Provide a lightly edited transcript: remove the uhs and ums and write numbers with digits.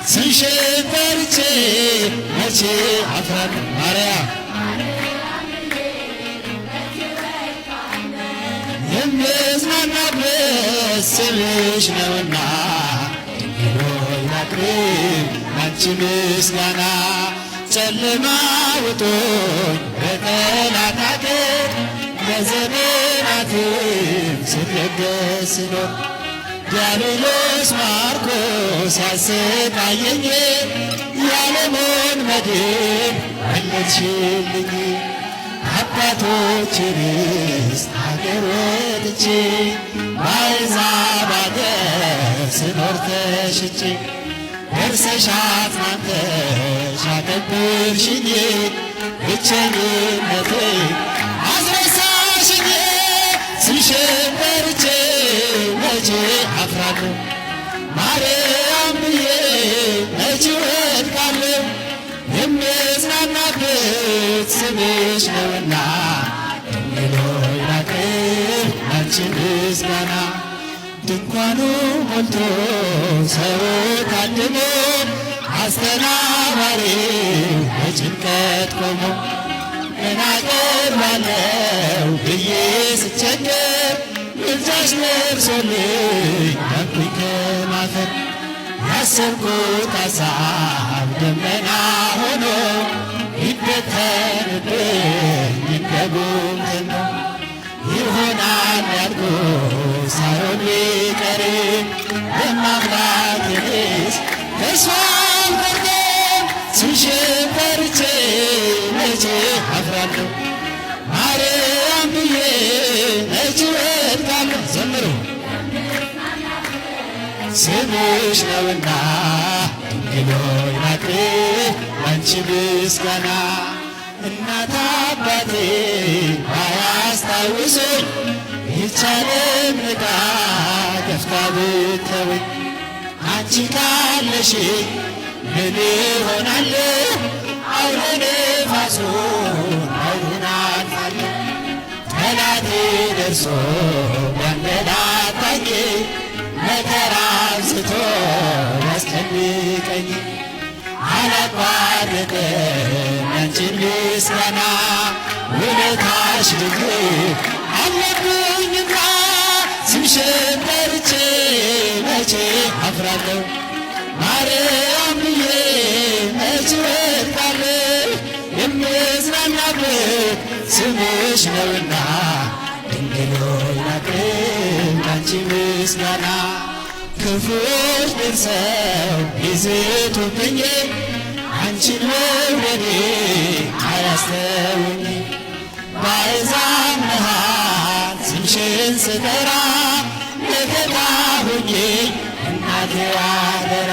ስምሽን ጠርቼ መቼ አፍራለሁ ማርያም የምጽናናበት ስምሽ ነውና ድንግል ሆይ ላቅርብ ላንቺ ምስጋና። ጨለማ ውጦኝ በጠላት አገር ለዘመናትም ስደገስ ስኖር ዲያብሎስ ማርኮ ሲያሰቃየኝ የዓለሙን መድን መለስሽልኝ። አባቶች ርስት አገር ወጥቼ በአሕዛብ አገር ስኖር ተሽጬ ደርሰሽ አጽናንተሽ አከበርሽኝ ብቸኝነቴ አስረሳሽኝ። ስምሽን ጠርቼ መቼ አፍራለሁ ማርያም ብዬ መቼ ወድቃለሁ የምጽናናበት ስምሽ ነውና ድንግል ሆይ ላቅርብ ላንቺ ምስጋና። ድንኳኑ ሞልቶ ሰው ታድሞ አስተናባሪው በጭንቀት ቆሞ ምን አቀርባለሁ ብዬ ስቸገር ምልጃሽ ደርሶልኝ ዳንኩኝ ከማፈር። ያሰብኩት ሀሳብ ደመና ሆኖ ይበተንብኝ እንደ ጉም ተኖ ይሆናል ያልኩት ሳይሆን ቢቀር በማምላክስ ተስፋ አልቆርጥም። ስምሽን ጠርቼ መቼ አፍራለሁ ማርያም ብዬ መቼ ወድቃለሁ። ዘምሩ ስምሽ ነውና ድንግል ሆይ ላቅርብ ላንቺ ምስጋና። እናት አባቴ ባያስታውሱኝ ይቻለም ንቃ ገፍታ ብተወኝ አንቺ ካለሽ ምን እሆናለሁ? አውሎ ነፋሱን ኃይሉን አልፋለሁ። ጠላቴ ደርሶ ቢያንገላታኝ መከራ አብዝቶ ቢያስጨንቀኝ አላቋርጥም ያንቺን ምስጋና ውለታሽ ድንግል አለብኝና ስምሽን ጠርቼ መቼ አፍራለሁ ማርያም ብዬ መቼ ወድቃለሁ የምጽናናበት ስምሽ ነውና ድንግል ሆይ ላቅርብ ላንቺ ምስጋና። ክፉዎች ደርሰው ቢዝቱብኝ አንቺን መውደዴ አያስተውኝ። በአሕዛብ መሃል ስምሽን ስጠራ መከታ ሁኚኝ እናቴ አደራ።